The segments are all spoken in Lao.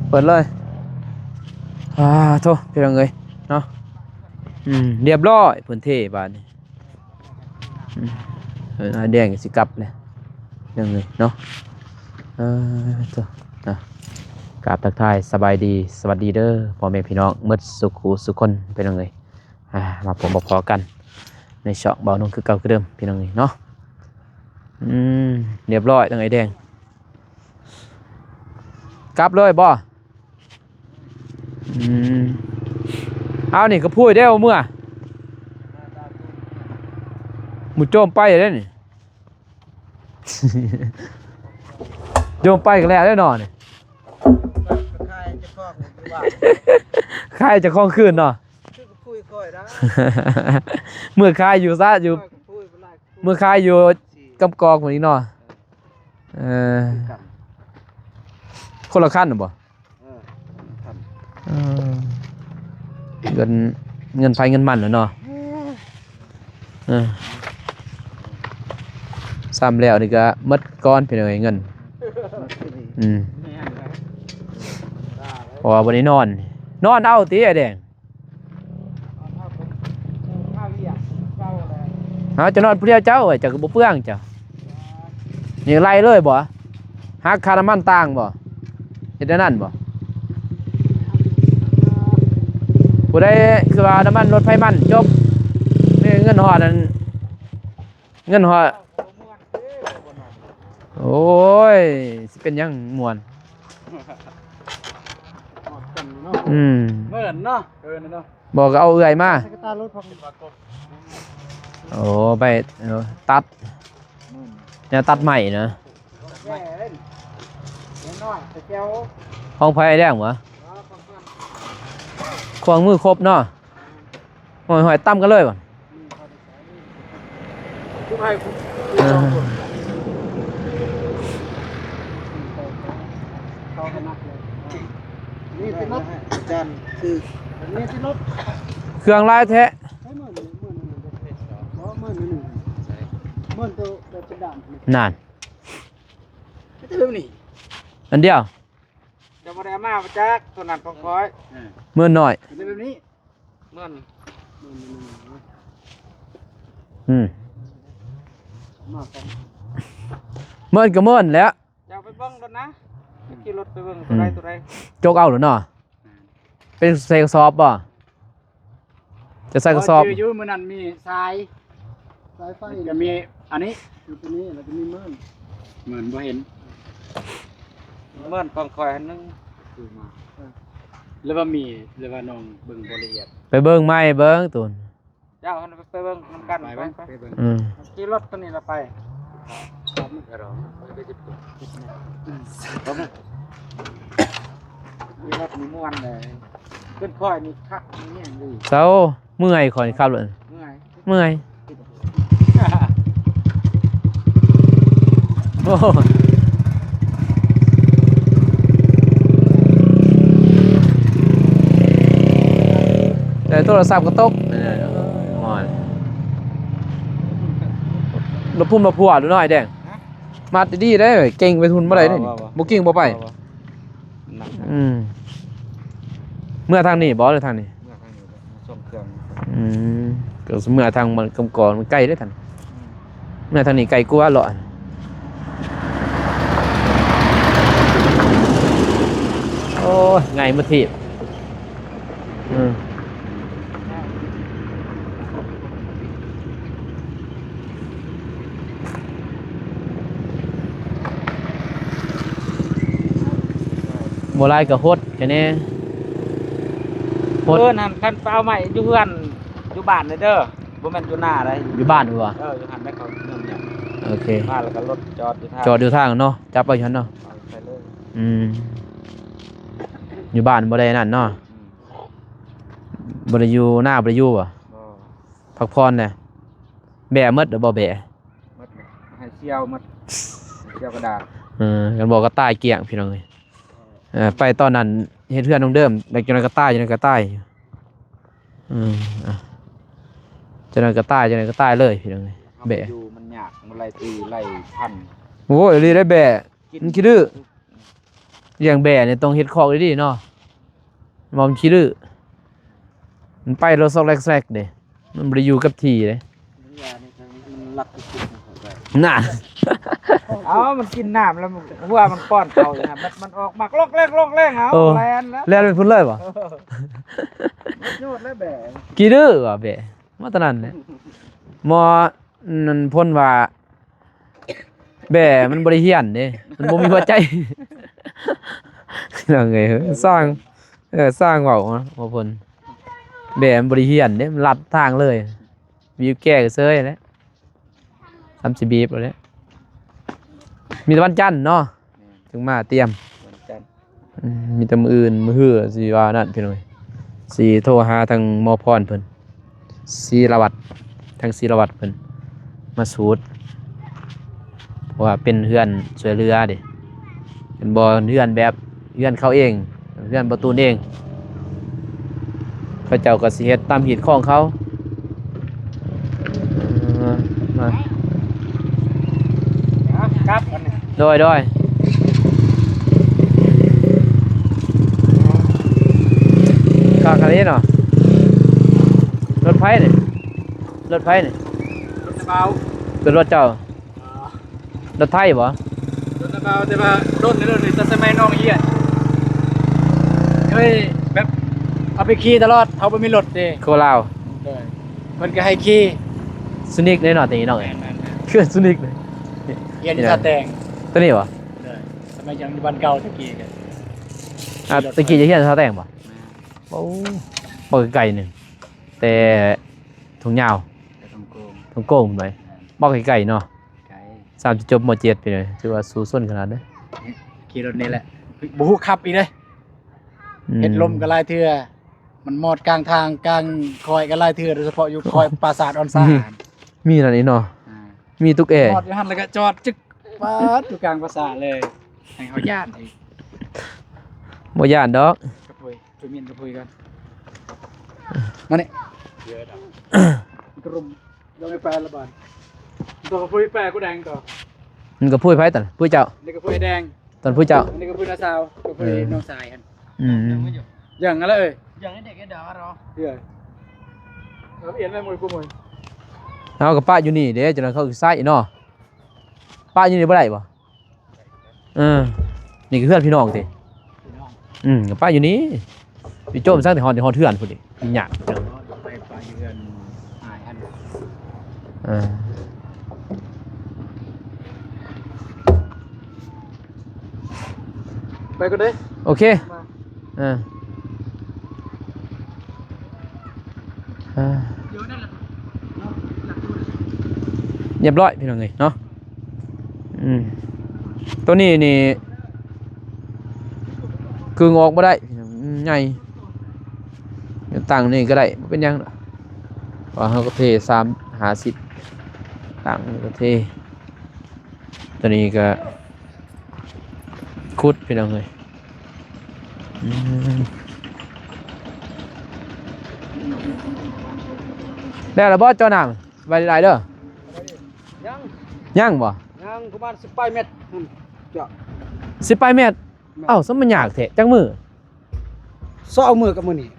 ເປີດເລີຍ. ອ່າ ໂທ້ ພີ່ນ້ອງເອີຍເນາະ. ອືມ ຮຽບຮ້ອຍ ເພິ່ນເທບາດນີ້. ອືມ ເອີ ອ້າຍແດງຊິກັບແລ້ວ ພີ່ນ້ອງເອີຍເນາະ. ເອີ ໂທ້ ນະ ກາບທັກທາຍສະບາຍດີ ສະຫວັດດີເດີ ພໍ່ແມ່ພີ່ນ້ອງໝົດສູ່ຄູ່ສູ່ຄົນ ພີ່ນ້ອງເອີຍ. ອ່າ ມາພົບມາພໍ້ກັນໃນຊ່ອງບ່າວນຸ່ງຄືເກົ່າຄືເດີມ ພີ່ນ້ອງເອີຍເນາະ. ອືມ ຮຽບຮ້ອຍ ທາງອ້າຍແດງ ກັບເລີຍບໍ່? ອືມ ເອົາ ນີ້ກະພຸ້ຍເດ້ ເອົາເມືອ ໝູ່ໂຈມໄປເດ້ນີ້. ໂຈມໄປກະແລ້ວເດ້ເນາະນີ້. ຂາຍເຈົ້າຂອງຄືນເນາະ. ເມືອຂາຍຢູ່ຊະ ຢູ່ ເມືອຂາຍຢູ່ກຳກອກພຸ້ນອີກເນາະ. ເອີ ຄົນລະຄັນບໍ່? ເອີ ເງິນ ເງິນໃຜເງິນມັນແຫຼະເນາະ. ເອີ ຊ້ຳແລ້ວນີ້ກະໝົດກ່ອນ ພີ່ນ້ອງເອີຍ ເງິນ. ອືມ ເພາະວ່າບໍ່ໄດ້ນອນ ນອນເອົາຕິອ້າຍແດງ. ເຮົາຈະນອນຜູ້ດຽວເຈົ້າ ເຈົ້າກະບໍ່ເປືອງເຈົ້າ. ນີ້ໄລ່ເລີຍບໍ່? ຫັກຄ່ານ້ຳມັນຕ່າງບໍ່? ເຮັດແນວນັ້ນບໍ່? ຜູ້ໃດຄືວ່ານ້ຳມັນລົດໄຟມັນຈົບ ນີ້ເງິນຮອດອັນ ເງິນຮອດ ໂອ້ຍ ຊິເປັນຫຍັງມ່ວນ. ອືມ ເມີນເນາະ ເອີ ນັ້ນເນາະ. ບໍ່ກະເອົາເອື້ອຍມາ ໃສ່ກະຕ່າລົດ. ໂອ້ ໄປ ເອີ ຕັດ ແນວຕັດໄມ້ນະ. ຂອງໃຜອ້າຍແດງຫວາ? ເອີ ຂອງເພິ່ນ ເຄື່ອງມືຄົບເນາະ. ຫ້ອຍໆ ຕຳກັນເລີຍບໍ່? ອືມ ຄືໃຫ້ ເອີ ສອງຄົນ ເຂົາກະນັບເລີຍ. ນີ້ຕິລົດ ອາຈານ ຄືນີ້ຕິລົດ ເຄື່ອງຫຼາຍແທ້. ໃຊ້ເມີນ ເມີນ ເມີນໂຕແບບດຳ ນັ້ນ ແບບນີ້ ອັນດຽວ. ເຈົ້າບໍ່ໄດ້ເອົາມາບໍ່ຈັກ ໂຕນັ້ນຂອງຂ້ອຍ. ເອີ ເມີນນ້ອຍ ເປັນແບບນີ້ ເມີນ ອືມ ເມີນກະເມີນແຫຼະ. ເຈົ້າໄປເບິ່ງໂລດນະ ຂີ່ລົດໄປເບິ່ງ ໂຕໃດ ໂຕໃດ ຈົກເອົາໂລດເນາະ. ເປັນໃສ່ກະສອບບໍ່? ຈະໃສ່ກະສອບ ເອີ ຢູ່ ມື້ນັ້ນມີສາຍ ສາຍໄຟ ກະມີອັນນີ້ ຢູ່ຕົວນີ້ ແລ້ວກະມີເມີນ ເມີນບໍ່ເຫັນ. ເມີນຂອງຂ້ອຍອັນໜຶ່ງ ຄືມາ ເອີ ຫຼືວ່າມີ ຫຼືວ່ານ້ອງເບິ່ງບໍ່ລະອຽດ. ໄປເບິ່ງໃໝ່ເບິ່ງໂຕນ ເຈົ້າຫັ້ນໄປເບິ່ງນຳກັນ ໄປ ໄປ ໄປ ໄປເບິ່ງ ອືມ ຂີ່ລົດໂຕນີ້ລະໄປ. ຂີ່ລົດນີ້ມ່ວນເລີຍ ຂຶ້ນຂ້ອຍນີ້ຄັກນີ້ແຮງດີ. ເຊົາ ເມື່ອຍ ຂ້ອຍຂັບລົດ ເມື່ອຍ ເມື່ອຍ. ໂອ້ ແຕ່ໂທລະສັບກະຕົກ ເອີ ລະພຸ່ມລະພັວ ດູໜ້ອຍແດງ. ມັດດີໆ ເດ້ ເກັ່ງໄປທຸ່ນບໍ່ໄດ້ເດ້ ບໍ່ ບໍ່ ບໍ່ ບໍ່ເກັ່ງບໍ່ໄປ. ບໍ່ ບໍ່ ອືມ ເມືອທາງນີ້ບໍ່ ຫຼືທາງນີ້? ເມືອທາງນີ້ແຫຼະ ມາສົ່ງເຄື່ອງ. ອືມ ກະເມືອທາງມັນກຳກອນ ມັນໄກເດ້ທ່ານ. ອືມ ເມືອທາງນີ້ໄກກວ່າເລາະ. ໂອ້ຍ ໄງມາທີບ. ອືມ ບໍ່ຫຼາຍກະຫົດແຄ່ແນ່ ຫົດ. ເອີ ນັ້ນ ຄັນໄປເອົາໄມ້ຢູ່ເຮືອນ ຢູ່ບ້ານເດີ ບໍ່ແມ່ນຢູ່ນາໃດ. ຢູ່ບ້ານພຸ້ນຫວາ? ເອີ ຢູ່ຫັ້ນແຫຼະ ເຂົາເມືອງຫຍັງ. ໂອເຄ ມາແລ້ວກະລົດຈອດຢູ່ທາງ ຈອດຢູ່ທາງເນາະ ຈັບໄວ້ຢູ່ຫັ້ນເນາະ. ເອົາໄປເລີຍ. ອືມ ຢູ່ບ້ານບໍ່ໄດ້ນັ້ນເນາະ. ອືມ ບໍ່ໄດ້ຢູ່ນາ ບໍ່ໄດ້ຢູ່ຫວາ? ບໍ່ ພັກຜ່ອນແດ່. ແບ້ໝົດແລ້ວບໍ່ແບ້? ໝົດແລ້ວ ໃຫ້ສ່ຽວໝົດ ສ່ຽວກະດາດ. ເອີ ຄັນບໍ່ກະຕາຍກ້ຽງ ພີ່ນ້ອງເອີຍ. ເອີ ໄປຕອນນັ້ນເຮັດເຮືອນນ້ອງເດີມ ແລ້ວຈັ່ງໃດກະຕາຍ ຈັ່ງໃດກະຕາຍ. ອືມ ຈັ່ງໃດກະຕາຍ ຈັ່ງໃດກະຕາຍເລີຍ ພີ່ນ້ອງເອີຍ. ແບ້ ຢູ່ມັນຍາກ ມັນໄລ່ຕີໄລ່ພັນ. ໂອ້ຍ ອີ່ຫຼີໄດ໋ແບ້ ມັນຂີ້ດື້. ລ້ຽງແບ້ນີ້ຕ້ອງເຮັດຄອກດີໆເນາະ ວ່າມັນຂີ້ດື້ ມັນໄປໂລດຊອກແຊກເດ້ ມັນບໍ່ໄດ້ຢູ່ກັບທີ່ເດ້. ມັນລັກກິນ ນັ້ນ ເອົາ ມັນກິນນ້ຳແລ້ວ ຫົວມັນປ້ອນເຂົ້າຢູ່ຫັ້ນ ມັນອອກມາລອກແລກລອກແລກ ເອົາ ໂອ້ ແລ່ນແລ້ວ ແລ່ນໄປພຸ້ນເລີຍບໍ່? ເອີ ໂຍດແລ້ວແບ້ ຂີ້ດື້ວ່າແບ້ ມາແຕ່ນັ້ນແຫຼະ ໝໍນັ້ນພົ້ນວ່າ ແບ້ມັນບໍ່ໄດ້ຮຽນເດ້ ມັນບໍ່ມີຫົວໃຈ ພີ່ນ້ອງເອີຍ ຊ່າງ ເອີ ຊ່າງເວົ້າເນາະ ໝໍພົນ ແບ້ມັນບໍ່ໄດ້ຮຽນເດ້ ມັນລັດທາງເລີຍ ບີບແກກໍເຊີຍແຫຼະ ສ່ຳຊິບີບແລ້ວແຫຼະ ມີແຕ່ວັນຈັນເນາະ ແມ່ນ ຈຶ່ງມາຕຽມ ວັນຈັນ ອືມ ມີແຕ່ມື້ອື່ນມື້ຮືຊິວ່ານັ້ນພີ່ນ້ອງເອີຍ ຊິໂທຫາທາງໝໍພອນເພິ່ນ ສີລະວັດ ທາງສີລະວັດເພິ່ນມາສູດ ເພາະວ່າເປັນເຮືອນຊ່ວຍເຫຼືອເດ້ ເປັນບໍ່ເຮືອນແບບເຮືອນເຂົາເອງ ເຮືອນບໍ່ຕູນເອງ ເຂົາເຈົ້າກໍຊິເຮັດຕາມຮີດຄອງເຂົາ ເອີ ມາ ເອົາ ກັບອັນນີ້ ໂດຍ ໂດຍ ຄັກອັນນີ້ເນາະ ລົດໃຜນີ້? ລົດໃຜນີ້? ລົດສະເປົາ ເປັນລົດເຈົ້າ? ອໍ ລົດໄຖບໍ່? ລົດສະເປົາ ແຕ່ວ່າດົນເດີ ແຕ່ສະໄໝນ້ອງຮຽນ ເຄີຍແບບເອົາໄປຂີ່ຕະຫຼອດ ເຮົາບໍ່ມີລົດເດ້ ຄົນລາວ ໂດຍ ເພິ່ນກໍໃຫ້ຂີ່ ສະນິກເດ້ເນາະ ຕົວນີ້ເນາະ ແມ່ນໆ ເຄື່ອງສະນິກ ຮຽນຢູ່ທ່າແຕງ ຕົວນີ້ບໍ່? ໂດຍ ສະໄໝຍັງຢູ່ບ້ານເກົ່າຕະກີ້ກໍ ອ່າ ຕະກີ້ຈະຮຽນທ່າແຕງບໍ່? ແມ່ນ ໂອ້ ບໍ່ໄກໆ ໜຶ່ງ ແຕ່ທົ່ງຍາວ ແຕ່ທົ່ງໂກງ ທົ່ງໂກງພຸ້ນໃດ ແມ່ນ ບໍ່ໄກໆເນາະ ໄກ ສາມຈົບ ມໍເຈັດ ໄປເລີຍ ຖືວ່າສູ້ຊົນຂະໜາດເດ້ ຂີ່ລົດນີ້ແຫຼະ ບໍ່ຮູ້ຂັບອີກເດ້ ອືມ ເຮັດລົມກໍຫຼາຍເທື່ອ ມັນມອດກາງທາງ ກາງຄອຍກໍຫຼາຍເທື່ອ ໂດຍສະເພາະຢູ່ຄອຍປາສາດອອນຊາ ມີນັ້ນອີກເນາະ ອ່າ ມີຕຸກແອ ມອດຢູ່ຫັ້ນ ແລ້ວກໍຈອດຈຶກ ປາດ ຢູ່ກາງປາສາດເລີຍ ໃຫ້ເຮົາຢ້ານອີກ ບໍ່ຢ້ານດອກ ກະພຸຍ ໄປໝິ່ນກະພຸຍກ່ອນ ມານີ້ ກະລຸມ ລອງໄປແປລະບາດ ຕ້ອງກະພຸຍແປກູແດງຕໍ່ ມັນກະພຸຍໃຜຕອນ? ພຸຍເຈົ້າ ນີ້ກະພຸຍແດງ ຕອນຜູ້ເຈົ້າ ອັນນີ້ກໍຜູ້ນ້າສາວ ກໍຜູ້ ເອີ ນ້ອງຊາຍຫັ້ນ ອືມ ຢ່າງນັ້ນແຫຼະເອີຍ ຢ່າງໃຫ້ເດັກເຮັດດາເນາະ ເອີ ເອົາເອັນໄວ້ໝົດກູໝົດ ເຮົາກໍປະຢູ່ນີ້ເດ້ ຈັ່ງນັ້ນເຂົາກໍໃຊ້ເນາະ ປະຢູ່ນີ້ບໍ່ໄດ້ບໍ່? ເອີ ນີ້ຄືເຮືອນພີ່ນ້ອງຕິ ພີ່ນ້ອງ ອືມ ກໍປະຢູ່ນີ້ ໄປໂຈມສັກແຕ່ຮອດ ຮອດເຮືອນພຸ້ນເດ້ ຍາກ ໄປ ໄປເຮືອນອ້າຍຫັ້ນ ເອີ ໄປກ່ອນເດີ ໂອເຄ ເອີ ເອີ ຮຽບຮ້ອຍພີ່ນ້ອງເອີຍເນາະ ອືມ ໂຕນີ້ນີ້ກຶງອອກບໍ່ໄດ້ ມັນໃຫຍ່ ຕັ້ງນີ້ກໍໄດ້ ບໍ່ເປັນຫຍັງດອກ ເພາະເຮົາກໍເທສາມ ຫ້າສິບ ຕັ້ງນີ້ກໍເທ ໂຕນີ້ກໍ ຂຸດພີ່ນ້ອງເອີຍ ອືມ ແລ້ວລະບໍ່ເຈາະນ້ຳ ໄວ້ຫຼາຍເດີ ຍັງ ຍັງບໍ່? ຍັງປະມານສິບປາຍແມັດ ເຈາະ ສິບປາຍແມັດ ແມ່ນ ເອົ້າ ສະມັນຍາກແທ້ ຈັກມື້? ສອງມື້ກັບມື້ນີ້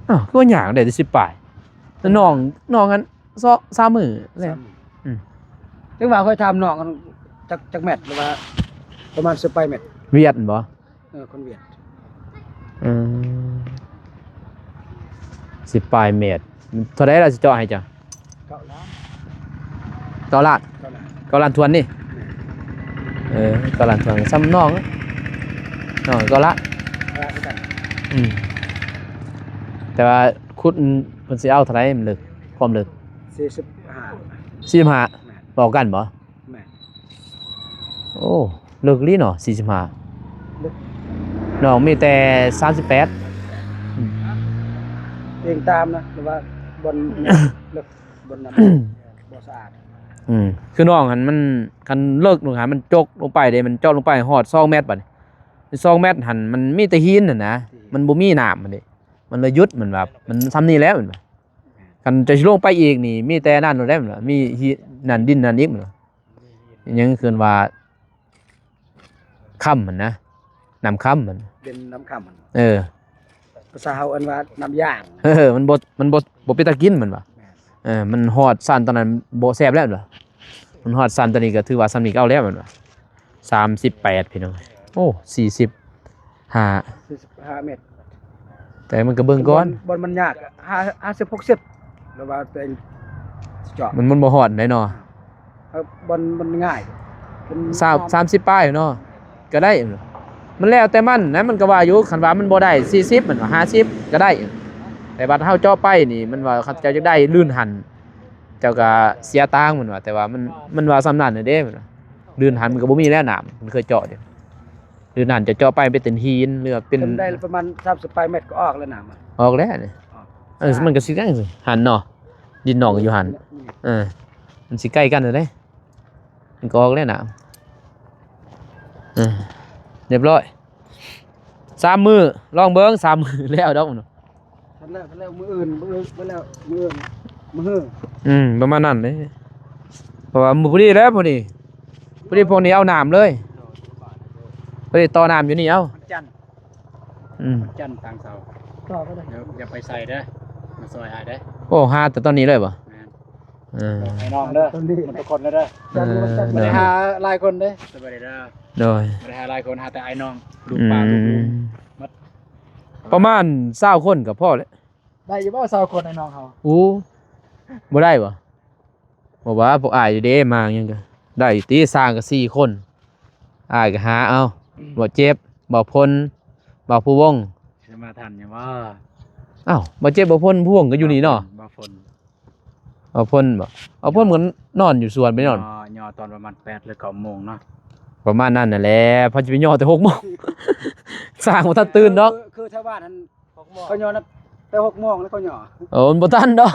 ອ້າວ ຄືວ່າຍາກໄດ້ແຕ່ສິບປາຍ ແຕ່ນ້ອງ ນ້ອງຫັ້ນ ສອງ ສາມມື້ແລ້ວ ສາມມື້ ອືມ ຈັ່ງວ່າຂ້ອຍຖາມນ້ອງ ຈັກ ຈັກແມັດ ຫຼືວ່າປະມານສິບປາຍແມັດ ຫວຽດແມ່ນບໍ່? ເອີ ຄົນຫວຽດ ອືມ ສິບປາຍແມັດ ເທົ່າໃດລະຊິເຈາະໃຫ້ເຈົ້າ? ເກົ້າລ້ານ ເກົ້າລ້ານ ເກົ້າລ້ານ ເກົ້າລ້ານຖ້ວນນີ້ ແມ່ນ ເອີ ເກົ້າລ້ານຖ້ວນ ສ່ຳນ້ອງ ນ້ອງເກົ້າລ້ານ ເກົ້າລ້ານຄືກັນ ອືມ ແຕ່ວ່າຂຸດ ເພິ່ນຊິເອົາເທົ່າໃດ ມັນເລິກ ຄວາມເລິກ ສີ່ສິບຫ້າ ສີ່ສິບຫ້າ ແມ່ນ ເທົ່າກັນບໍ່? ແມ່ນ ໂອ້ ເລິກອີ່ຫຼີເນາະ ສີ່ສິບຫ້າ ເລິກ ນ້ອງມີແຕ່ສາມສິບແປດ ອືມ ອີງຕາມນະ ຫຼືວ່າບ່ອນເລິກ ບ່ອນນັ້ນ ບໍ່ສະອາດ ອືມ ຄືນ້ອງຫັ້ນມັນ ຄັນເລິກລົງຫັ້ນ ມັນຈົກລົງໄປເດ້ ມັນເຈາະລົງໄປຮອດສອງແມັດ ບາດນີ້ສອງແມັດຫັ້ນ ມັນມີແຕ່ຫີນຫັ້ນນະ ມັນບໍ່ມີນ້ຳຫັ້ນເດ້ ມັນເລີຍຢຸດ ມັນວ່າມັນສ່ຳນີ້ແລ້ວ ມັນວ່າ ຄັນຈະຊິລົງໄປອີກນີ້ ມີແຕ່ນັ້ນໂລດແຫຼະ ມັນວ່າ ມີຫີນນັ້ນ ດິນນັ້ນອີກ ມັນວ່າ ຍັງຄືວ່າ ຄ້ຳຫັ້ນນະ ນ້ຳຄຳມັນ ເປັນນ້ຳຄຳມັນ ເອີ ພາສາເຮົາເອີ້ນວ່ານ້ຳຢາງ ເອີ ມັນບໍ່ ມັນບໍ່ ບໍ່ເປັນຕາກິນມັນວ່າ ແມ່ນ ເອີ ມັນຮອດຊັ້ນຕອນນັ້ນບໍ່ແຊບແລ້ວ ມັນຮອດຊັ້ນຕອນນີ້ກໍຖືວ່າສ່ຳນີ້ກໍເອົາແລ້ວມັນວ່າ ສາມສິບແປດ ພີ່ນ້ອງ ໂອ້ ສີ່ສິບຫ້າ ສີ່ສິບຫ້າແມັດ ແຕ່ມັນກໍເບິ່ງກ່ອນ ບ່ອນ ບ່ອນມັນຍາກ ຫ້າ ຫ້າສິບ ຫົກສິບ ຫຼືວ່າຕົວເອງເຈາະ ມັນ ມັນບໍ່ຮອດໄດ໋ເນາະ ເອີ ບ່ອນມັນງ່າຍ ເປັນ ສາມ ສາມສິບປາຍເນາະ ກໍໄດ້ ມັນແລ້ວແຕ່ມັນນະ ມັນກໍວ່າຢູ່ ຄັນວ່າມັນບໍ່ໄດ້ສີ່ສິບ ມັນກໍຫ້າສິບກໍໄດ້ ແຕ່ບັດເຮົາເຈາະໄປນີ້ ມັນວ່າເຂົາເຈົ້າຢາກໄດ້ລື່ນຫັ້ນ ເຈົ້າກໍເສຍຕັງ ມັນວ່າ ແຕ່ວ່າມັນ ມັນວ່າສ່ຳນັ້ນເດ້ ມັນວ່າ ລື່ນຫັ້ນມັນກໍບໍ່ມີແລ້ວນ້ຳ ມັນເຄີຍເຈາະຢູ່ ຫຼືນັ້ນຈະເຈາະໄປເປັນຫີນ ຫຼືວ່າເປັນ ເປັນໄດ້ປະມານສາມສິບປາຍແມັດກໍອອກແລ້ວນະ ອອກແລ້ວນີ້ ອອກ ເອີ ມັນກໍຊິໄດ້ຫັ້ນເນາະ ດິນໜອງຢູ່ຫັ້ນ ອືມ ເອີ ມັນຊິໃກ້ກັນເດ້ ມັນກໍອອກແລ້ວນະ ເອີ ຮຽບຮ້ອຍ ສາມມື້ ລອງເບິ່ງ ສາມມື້ແລ້ວດອກ ຄັນແລ້ວ ຄັນແລ້ວມື້ອື່ນ ມື້ອື່ນ ເບິດແລ້ວມື້ອື່ນ ມື້ຮື ອືມ ປະມານນັ້ນເດ້ ເພາະວ່າມື້ ພໍດີແລ້ວ ພໍດີ ພໍດີພວກນີ້ເອົານ້ຳເລີຍ ພໍດີຕໍ່ນ້ຳຢູ່ນີ້ເອົາ ວັນຈັນ ອືມ ວັນຈັນຕັ້ງເສົາ ຕໍ່ໄປເລີຍ ຢ່າ ຢ່າໄປໃສ່ເດີ ມາຊ່ອຍອ້າຍເດີ ໂອ້ ຫາແຕ່ຕອນນີ້ເລີຍບໍ່? ແມ່ນ ເອີ ໄອ້ນ້ອງເດີ ຕອນນີ້ ໝົດທຸກຄົນເລີຍເດີ ເອີ ບໍ່ໄດ້ຫາຫຼາຍຄົນເດ້ ສະບາຍດີເດີ ໂດຍ ບໍ່ໄດ້ຫາຫຼາຍຄົນ ຫາແຕ່ອ້າຍນ້ອງ ລູກປ້າ ອືມ ລູກລຸງ ໝົດ ປະມານຊາວຄົນກໍພໍແລ້ວ ໄດ້ຢູ່ບໍ່ຊາວຄົນ ອ້າຍນ້ອງເຮົາ? ໂອ້ ບໍ່ໄດ້ບໍ່? ບໍ່ວ່າພວກອ້າຍເດ້ມາຫຍັງກໍໄດ້ຕິ ຊ່າງກໍສີ່ຄົນ ອ້າຍກໍຫາເອົາ ອືມ ບໍ່ເຈັບ ບໍ່ພົນ ບໍ່ຜູ້ວົງ ຈະມາທັນຫຍັງວະ? ອ້າວ ບໍ່ເຈັບ ບໍ່ພົນ ຜູ້ວົງກໍຢູ່ນີ້ເນາະ ບໍ່ຝົນ ເອົາພົນບໍ່? ເອົາພົນມັນນອນຢູ່ສວນໄປນອນ ຍໍ ຍໍຕອນປະມານແປດ ຫຼື ເກົ້າໂມງເນາະ ປະມານນັ້ນຫັ້ນແຫຼະ ໃຜຈະໄປຍໍແຕ່ຫົກໂມງ ຊ່າງບໍ່ທັນຕື່ນດອກ ຄື ຄືແຖວບ້ານຫັ້ນ ຫົກໂມງ ເຂົາຍໍນະ ແຕ່ຫົກໂມງແລ້ວເຂົາຍໍ ໂອ້ ມັນບໍ່ທັນດອກ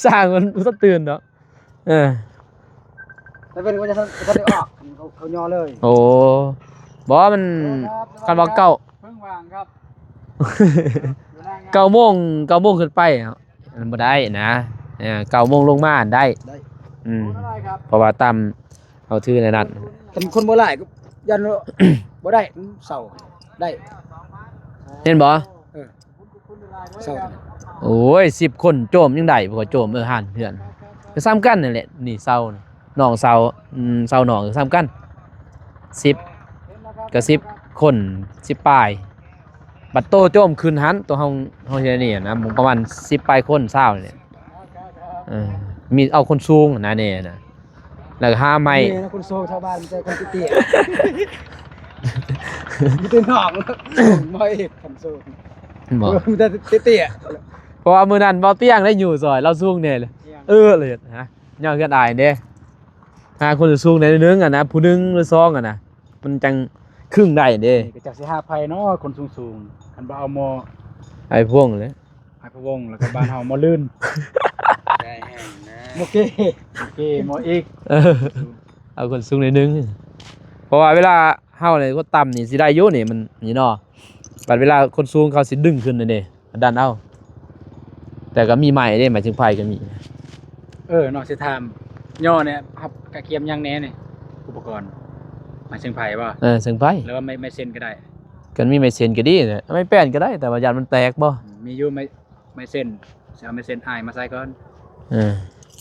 ຊ່າງມັນບໍ່ທັນຕື່ນດອກ ເອີ ແຕ່ເພິ່ນກໍຍັງບໍ່ທັນໄດ້ອອກ ເຂົາ ເຂົາຍໍເລີຍ ໂອ້ ບໍ່ ມັນ ໂອ້ ຄັນວ່າເກົ້າ ເພິ່ງວ່າງຄັບ ເກົ້າໂມງ ເກົ້າໂມງຂຶ້ນໄປ ມັນບໍ່ໄດ້ນະ ເອີ ເກົ້າໂມງລົງມາໄດ້ ໄດ້ ອືມ ເພາະວ່າຕາມເຮົາຖືໃນນັ້ນ ຄັນຄົນບໍ່ຫຼາຍກໍຢ້ານບໍ່ໄດ້ ເຊົາໄດ້ ເຫັນບໍ່? ເອີ ເຊົາ ໂອ້ຍ ສິບຄົນໂຈມຍັງໄດ້ ພວກໂຈມ ເອີ ຫັ້ນເພື່ອນ ກໍສ່ຳກັນນັ້ນແຫຼະ ນີ້ເຊົາ ນ້ອງເຊົາ ອືມ ເຊົານ້ອງກໍສ່ຳກັນ ສິບ ກໍສິບຄົນ ສິບປາຍ ບັດໂຕໂຈມຂຶ້ນຫັ້ນ ໂຕເຮົາ ເຮົາເຮັດອັນນີ້ນະ ປະມານສິບປາຍຄົນ ຊາວນີ້ແຫຼະ ເອີ ມີເອົາຄົນສູງນະແດ່ນະ ແລ້ວກໍຫາໄມ້ ນີ້ນະ ຄົນສູງຊາວບ້ານ ມີແຕ່ຄົນເຕ້ຍໆ ມີແຕ່ນ້ອງ ບໍ່ເອກຄັນສູງ ບໍ່ ມີແຕ່ເຕ້ຍໆ ເພາະວ່າມື້ນັ້ນເບົາຕຽງໄດ້ຢູ່ຊອຍ ລາວສູງແດ່ເລີຍ ເອີ ເລີຍ ຮະ ຍ້ອນເຮືອນອ້າຍເດ້ ຫາຄົນສູງແດ່ໜຶ່ງຫັ້ນນະ ຜູ້ໜຶ່ງຫຼືສອງຫັ້ນນະ ມັນຈັ່ງຄຶ່ງໄດ້ເດ້ ນີ້ກໍຈັກຊິຫາໃຜເນາະ ຄົນສູງໆ ຄັນບໍ່ເອົາໝໍ້ ອ້າຍພວງແຫຼະ ອ້າຍພະວົງ ແລ້ວກໍບ້ານເຮົາໝໍ້ລື່ນ ໄດ້ແຮງນະ ໝໍ້ເກ ໝໍ້ເກ ໝໍ້ເອກ ເອີ ເອົາຄົນສູງໜ້ອຍໜຶ່ງ ເພາະວ່າເວລາເຮົານີ້ຄົນຕ່ຳນີ້ຊິໄດ້ຢູ່ນີ້ ມັນນີ້ເນາະ ບັດເວລາຄົນສູງເຂົາຊິດຶງຂຶ້ນນີ້ເດ້ ດັນເອົາ ແຕ່ກໍມີໄມ້ເດ້ ໄມ້ເຊິ່ງໄຟກໍມີ ເອີ ນ້ອງຊິຖາມ ຍໍແດ່ ເຮົາກະກຽມຫຍັງແດ່ນີ້ ອຸປະກອນ ໄມ້ເຊິ່ງໄຟບໍ່? ເອີ ເຊິ່ງໄຟ ຫຼືວ່າໄມ້ ໄມ້ເຊັນກໍໄດ້ ຄັນມີໄມ້ເຊັນກໍດີ ໄມ້ແປ້ນກໍໄດ້ ແຕ່ວ່າຢ້ານມັນແຕກບໍ່? ອືມ ມີຢູ່ໄມ້ ໄມ້ເຊັນ ຊິເອົາໄມ້ເຊັນອ້າຍມາໃສ່ກ່ອນ ເອີ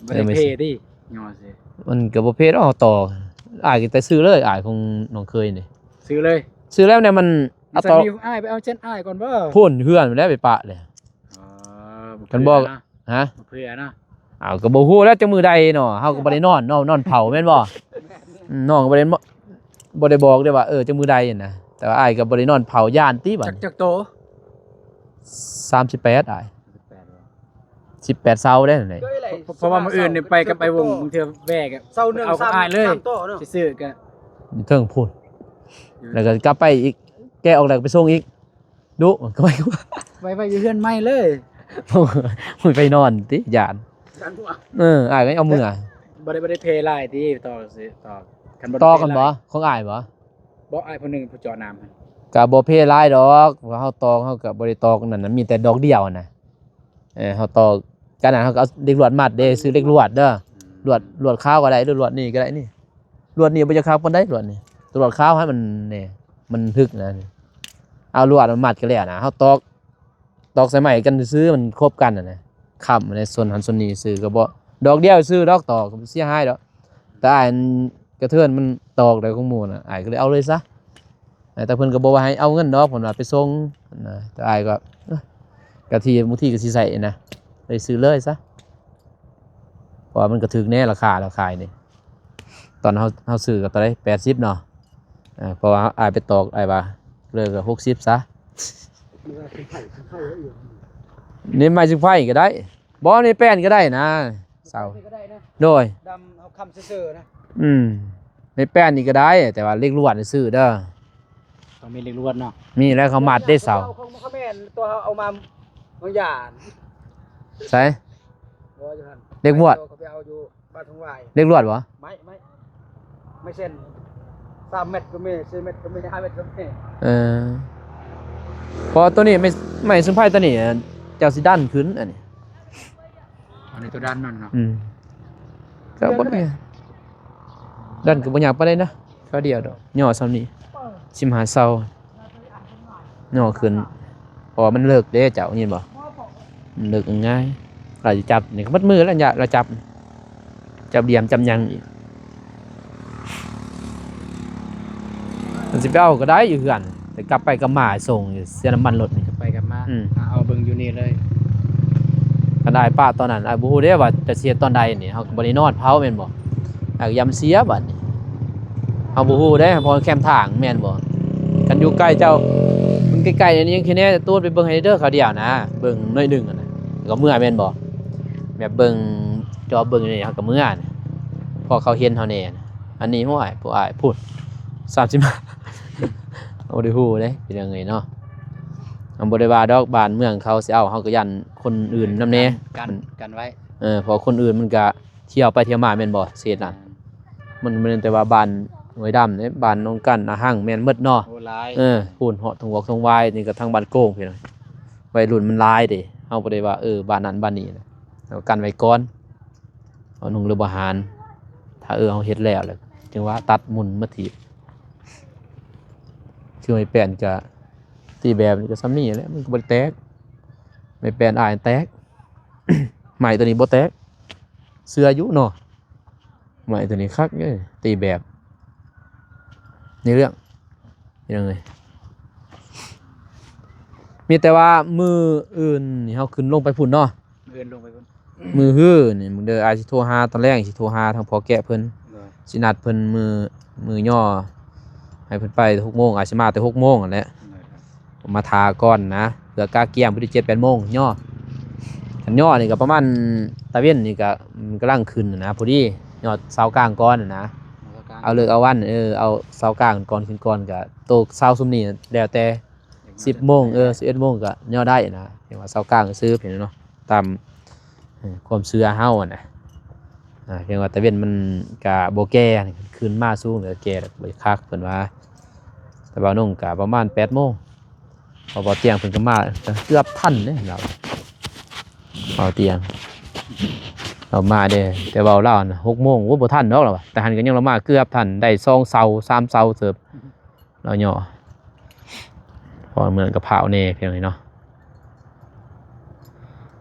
ບໍ່ໄດ້ເພຕິ ຍໍຊິ ມັນກໍບໍ່ເພດອກ ຕໍ່ ອ້າຍກໍແຕ່ຊື້ເລີຍ ອ້າຍຂອງນ້ອງເຄີຍນີ້ ຊື້ເລີຍ ຊື້ແລ້ວແນ່ມັນ ເອົາຕໍ່ ມີອ້າຍໄປເອົາເຊັນອ້າຍກ່ອນບໍ່? ພຸ້ນເຮືອນແລ້ວໄປປະເລີຍ ອໍ ຄັນບໍ່ ບໍ່ເພື່ອນະ ຮະ ບໍ່ເພື່ອນະ ອ້າວ ກໍບໍ່ຮູ້ແລ້ວຈັກມື້ໃດເນາະ ເຮົາກໍບໍ່ໄດ້ນອນເນາະ ນອນເຜົາແມ່ນບໍ່? ອືມ ນ້ອງກໍບໍ່ໄດ້ ບໍ່ໄດ້ບອກເດ້ວ່າ ເອີ ຈັກມື້ໃດຫັ້ນນະ ແຕ່ວ່າອ້າຍກໍບໍ່ໄດ້ນອນເຜົາ ຢ້ານຕິບັດ ຈັກ ຈັກໂຕ? ສາມສິບແປດ ອ້າຍ ສິບແປດເສົາເດ້ນີ້ ເພາະ ເພາະວ່າມື້ອື່ນນີ້ໄປກັບໄອ້ວົງ ບາງເທື່ອແວ່ກໍເສົາໜຶ່ງ ເອົາກັບອ້າຍເລີຍ ສາມ ສາມໂຕເນາະ ຊິຊື້ກໍຢູ່ເທິງພຸ້ນ ແລ້ວກໍກັບໄປອີກ ແກະອອກແລ້ວກໍໄປສົ່ງອີກ ດຸ ກໍໄປ ໄວ້ ໄວ້ຢູ່ເຮືອນໃໝ່ເລີຍ ໄປນອນຕິ ຢ້ານ ຢ້ານຫົວ ເອີ ອ້າຍກໍເອົາເມືອ ບໍ່ໄດ້ ບໍ່ໄດ້ເພຫຼາຍຕິ ຕອກຊິ ຕອກ ຄັນບໍ່ ຕອກກັນບໍ່ ຂອງອ້າຍບໍ່? ບໍ່ ອ້າຍຜູ້ໜຶ່ງຜູ້ເຈາະນ້ຳ ກໍບໍ່ເພຫຼາຍດອກ ເຮົາຕອກ ເຮົາກໍບໍ່ໄດ້ຕອກນັ້ນນະ ມີແຕ່ດອກດຽວນະ ເອີ ເຮົາຕອກ ຈາກນັ້ນເຮົາກໍເອົາເຫຼັກລວດມັດເດ້ ຊື້ເຫຼັກລວດເດີ ອືມ ລວດ ລວດຂາວກໍໄດ້ ຫຼືລວດນີ້ກໍໄດ້ນີ້ ລວດນີ້ບໍ່ຢາກຄັກປານໃດ ລວດນີ້ ລວດຂາວໃຫ້ມັນແນ່ ມັນຖືກນະ ເອົາລວດມາມັດກັນແລ້ວນະ ເຮົາຕອກ ຕອກໃສ່ໄມ້ກັນຊື່ໆ ມັນຄົບກັນຫັ້ນນະ ຄ້ຳໃນສ່ວນຫັ້ນສ່ວນນີ້ຊື່ ກໍບໍ່ ດອກດຽວຊື່ດອກ ຕອກ ກໍບໍ່ເສຍຫາຍດອກ. ແຕ່ອ້າຍກະເທີນມັນຕອກໄດ້ຂອງໝູ່ນະ ອ້າຍກໍເລີຍເອົາເລີຍຊະ. ແຕ່ເພິ່ນກໍບໍ່ວ່າໃຫ້ເອົາເງິນດອກ ເພິ່ນວ່າໄປສົ່ງນະ. ແຕ່ອ້າຍກໍ ເອີ ກະທີ່ບາງທີກໍຊິໃຊ້ນະ ເລີຍຊື້ເລີຍຊະ ເພາະວ່າມັນກໍຖືກແດ່ ລາຄາລາວຂາຍນີ້. ຕອນເຮົາ ເຮົາຊື້ກໍເທົ່າໃດ ແປດສິບເນາະ. ເອີ ເພາະວ່າອ້າຍໄປຕອກ ອ້າຍວ່າເລີຍກໍຫົກສິບຊະ. ນີ້ໄມ້ຊິງໄຟກໍໄດ້ ບໍ່ ນີ້ແປ້ນກໍໄດ້ນະ ເສົາ ນີ້ກໍໄດ້ນະ ໂດຍ ດຳເອົາຄ້ຳຊື່ໆນະ. ອືມ ໄມ້ແປ້ນນີ້ກໍໄດ້ ແຕ່ວ່າເຫຼັກລວດນີ້ຊື້ເດີ ຕ້ອງມີເຫຼັກລວດເນາະ. ມີແລ້ວເຂົາມັດເດ້ເສົາ ເຂົາ ເຂົາແມ່ນຕົວເຮົາເອົາມາບາງຢ່າງ ໃສ ບໍ່ຢູ່ຫັ້ນ ເຫຼັກລວດ ເຂົາໄປເອົາຢູ່ ບ້ານທົ່ງຫວາຍ ເຫຼັກລວດບໍ່? ໄມ້ ໄມ້ ໄມ້ເສັ້ນ ສາມແມັດກໍມີ ສີ່ແມັດກໍມີ ຫ້າແມັດກໍມີ. ເອີ ເພາະວ່າໂຕນີ້ ໄມ້ ໄມ້ຊຸມໄພໂຕນີ້ ເຈົ້າຊິດັນຂຶ້ນອັນນີ້ ອັນນີ້ໂຕດັນມັນເນາະ. ອືມ ກໍບໍ່ໄດ້ ດັນກໍບໍ່ຍາກປານໃດນະ ຄາວດຽວດອກ ຍໍສ່ຳນີ້ ສິບຫ້າເສົາ ຍໍຂຶ້ນ ເພາະວ່າມັນເລິກເດ້ ເຈົ້າເຫັນບໍ່? ມັນເລິກງ່າຍ ລາວຈະຈັບນີ້ກໍໝົດມືແລ້ວ ລາວຈັບ ຈັບຫຼ່ຽມ ຈັບຫຍັງອີກ. ມັນຊິໄປເອົາກໍໄດ້ຢູ່ເຮືອນ ແຕ່ກັບໄປກັບມາສົ່ງ ເສຍນ້ຳມັນລົດນີ້ ໄປກັບມາ. ອືມ ເອົາເບິ່ງຢູ່ນີ້ເລີຍ ຄັນອ້າຍປະຕອນນັ້ນ ອ້າຍບໍ່ຮູ້ເດ້ວ່າຈະເສຍຕອນໃດນີ້ ເຮົາກໍບໍ່ໄດ້ນອນເຝົ້າແມ່ນບໍ່? ອ້າຍກໍຢ້ານເສຍບາດນີ້ ເຮົາບໍ່ຮູ້ເດ້ ເພາະແຄມທາງແມ່ນບໍ່? ຄັນຢູ່ໃກ້ເຈົ້າ ມັນໃກ້ໆນີ້ຍັງແຄ່ແນ່ ໂຕດໄປເບິ່ງໃຫ້ເດີ ຄາວດຽວນະ ເບິ່ງໜ້ອຍໜຶ່ງຫັ້ນນະ ກໍເມືອແມ່ນບໍ່? ແບບເບິ່ງ ຈອບເບິ່ງນີ້ ເຮົາກໍເມືອ ພໍເຂົາເຫັນເຮົາແນ່. ອັນນີ້ ໂອ້ຍ ຜູ້ອ້າຍພຸ້ນ ສາມສິບ ບໍ່ໄດ້ຮູ້ເດ້ ເປັນຫຍັງເລີຍເນາະ. ເຮົາບໍ່ໄດ້ວ່າດອກ ບ້ານເມືອງເຂົາຊິເອົາ ເຮົາກໍຢ້ານຄົນອື່ນນຳແນ່ ກັນ ກັນໄວ້. ເອີ ເພາະຄົນອື່ນມັນກະທ່ຽວໄປທ່ຽວມາແມ່ນບໍ່ ເຂດນັ້ນ ມັນບໍ່ແມ່ນແຕ່ວ່າບ້ານຫ້ວຍດຳເດ້ ບ້ານໜອງກັນ ນາຮັງ ແມ່ນໝົດເນາະ. ໂອ້ ຫຼາຍ ເອີ ພຸ້ນ ເຫາະທົ່ງວອກທົ່ງວາຍ ນີ້ກໍທາງບ້ານໂກງພີ້ນະ ໄວລຸ້ນມັນຫຼາຍເດ້. ເຮົາບໍ່ໄດ້ວ່າ ເອີ ບ້ານນັ້ນບ້ານນີ້ນະ ເຮົາກັນໄວ້ກ່ອນ ເຮົານຸ່ງຫຼືບໍ່ຫານ ຖ້າ ເອີ ເຮົາເຮັດແລ້ວ ແລ້ວຈຶ່ງວ່າຕັດໝຸ່ນມາຖີບ. ຄືໄມ້ແປ້ນກະ ຕີແບບນີ້ກໍສ່ຳນີ້ແຫຼະ ມັນກໍບໍ່ໄດ້ແຕກ ໄມ້ແປ້ນອ້າຍແຕກ ໄມ້ຕົວນີ້ບໍ່ແຕກ ເຊື່ອຢູ່ເນາະ. ໄມ້ຕົວນີ້ຄັກເດ້ ຕີແບບ ໃນເລື່ອງ ພີ່ນ້ອງເອີຍ. ມີແຕ່ວ່າມື້ອື່ນນີ້ເຮົາຂຶ້ນລົງໄປພຸ້ນເນາະ ມື້ອື່ນລົງໄປພຸ້ນ ມື້ຮືນີ້ເດີ ອ້າຍຊິໂທຫາ ຕອນແລງຊິໂທຫາທາງພໍ່ແກະເພິ່ນ ໂດຍ ຊິນັດເພິ່ນມື້ ມື້ຍໍ ໃຫ້ເພິ່ນໄປຫົກໂມງ ອ້າຍຊິມາແຕ່ຫົກໂມງຫັ້ນແຫຼະ ໂດຍ ມາຖ້າກ່ອນນະ ເພື່ອກະກຽມພໍດີເຈັດແປດໂມງຍໍ. ຄັນຍໍນີ້ກໍປະມານຕາເວັນນີ້ກໍ ມັນກຳລັງຂຶ້ນນະ ພໍດີຍໍເສົາກາງກ່ອນນະ ເອົາເລີກເອົາວັນ ເອີ ເອົາເສົາກາງກ່ອນ ຂຶ້ນກ່ອນ ກໍໂຕເສົາຊຸມນີ້ແລ້ວແຕ່ ສິບໂມງ ເອີ ສິບເອັດໂມງກໍຍໍໄດ້ນະ ຮຽກວ່າເສົາກາງຊື່ເນາະ ຕາມ ເອີ ຄວາມເຊື່ອເຮົາຫັ້ນນະ. ອາ ຮຽກວ່າຕາເວັນມັນກະບໍ່ແກ່ ຂຶ້ນມາສູງແລ້ວແກ່ແລ້ວບໍ່ຄັກເພິ່ນວ່າ. ແຕ່ບ່າວນົງກະປະມານແປດໂມງ ເພາະບ່າວຕຽງເພິ່ນກໍມາເກືອບທັນເດ້ລາວ ບ່າວຕຽງລາວມາເດ້ ແຕ່ເວົ້າລາວຫັ້ນຫົກໂມງ ໂອ້ ບໍ່ທັນດອກລາວວ່າ ແຕ່ຫັ້ນກໍຍັງລາວມາເກືອບທັນ ໄດ້ສອງເສົາສາມເສົາເຕີບ. ລາວຍໍ ເພາະວ່າເມືອງກະພ້າວແດ່ ພີ່ນ້ອງເອີຍເນາະ.